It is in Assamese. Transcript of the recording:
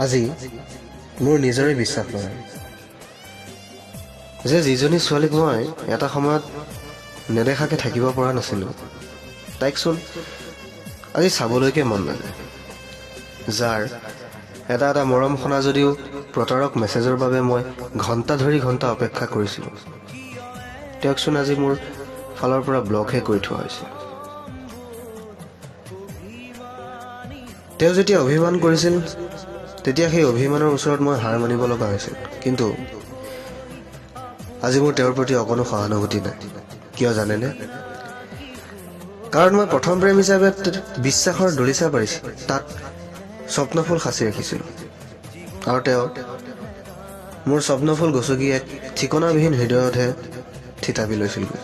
আজি মোৰ নিজৰে বিশ্বাস নহয় যে যিজনী ছোৱালীক মই এটা সময়ত নেদেখাকৈ থাকিব পৰা নাছিলোঁ, তাইকচোন আজি চাবলৈকে মন নাযায়। যাৰ এটা এটা মৰম শুনা যদিও প্ৰতাৰক মেছেজৰ বাবে মই ঘণ্টা ধৰি ঘণ্টা অপেক্ষা কৰিছিলোঁ, তেওঁকচোন আজি মোৰ ফালৰ পৰা ব্লকহে কৰি থোৱা হৈছে। তেওঁ যেতিয়া অভিমান কৰিছিল তেতিয়া সেই অভিমানৰ ওচৰত মই হাৰ মানিব লগা হৈছিল, কিন্তু আজি মোৰ তেওঁৰ প্ৰতি অকণো সহানুভূতি নাই। কিয় জানেনে? কাৰণ মই প্ৰথম প্ৰেম হিচাপে বিশ্বাসৰ দলিচা পাৰিছিল, তাত স্বপ্নফুল সাঁচি ৰাখিছিলোঁ, আৰু তেওঁ মোৰ স্বপ্নফুল গছকি এক ঠিকনাবিহীন হৃদয়তহে থিতাপি লৈছিলগৈ।